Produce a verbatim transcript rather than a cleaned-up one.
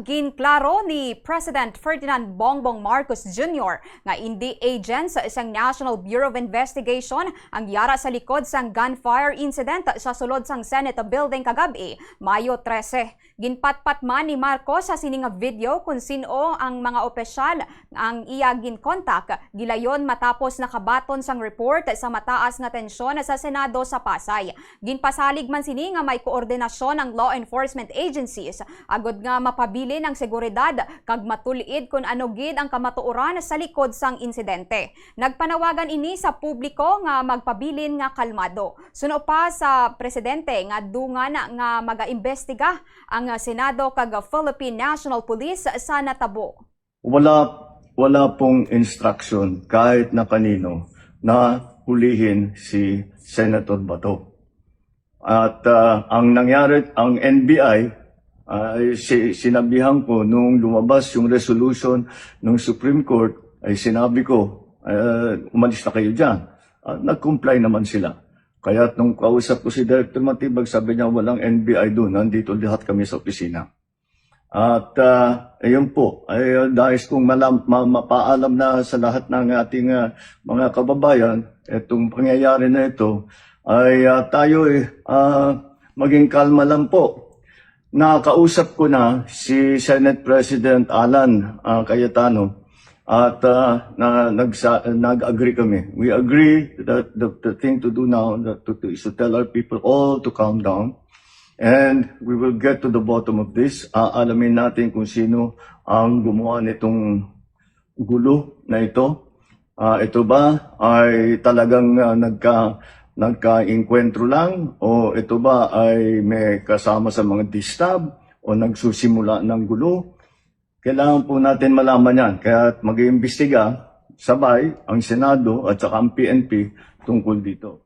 Ginklaro ni President Ferdinand Bongbong Marcos Junior nga indi agents sang National Bureau of Investigation ang yara sa likod sang gunfire incident sa sulod sang Senate Building kagab-i, Mayo trese. Ginpatpat man ni Marcos sa sining video kung sin-o ang mga opisyal ang iya ginkontak. Gilayon matapos nakabaton sang report sa mataas nga tensyon sa Senado sa Pasay. Ginpasalig man sini nga may koordinasyon ang law enforcement agencies agod nga mapabilin ang seguridad kag matul-id kon ano gid ang kamatuoran sa likod sang insidente. Nagpanawagan ini sa publiko nga magpabilin nga kalmado. Suno pa sa presidente nga dungan nga magaimbestiga ang Senado kag Philippine National Police sa natabo. Wala, wala pong instruction kahit na kanino na hulihin si Senator Bato. At ah, ang nangyari, ang N B I, ah, si, sinabihan ko nung lumabas yung resolution ng Supreme Court, ay sinabi ko, ah, "Umalis na kayo dyan." Ah, nag-comply naman sila. Kaya nung kausap ko si Director Matibag, sabi niya, "Walang N B I doon, nandito lahat kami sa opisina." At ah, ayun po, ay ah, nais kong malam, ma, mapaalam na sa lahat ng ating ah, mga kababayan, itong pangyayari na ito ay ah, tayo ay ah, maging kalma lang po. Nakausap ko na si Senate President Alan ah, Cayetano at ah, na, nagsa, nag-agree kami. We agree that the, the thing to do now that to, to, is to tell our people all to calm down. And we will get to the bottom of this. Aalamin natin kung sino ang gumawa nitong gulo na ito. Ah, ito ba ay talagang ah, nagka nagkaengkwentro lang o ito ba ay may kasama sa mga distab o nagsusimula ng gulo? Kailangan po natin malaman yan. Kaya mag-iimbestiga sabay ang Senado at saka ang P N P tungkol dito.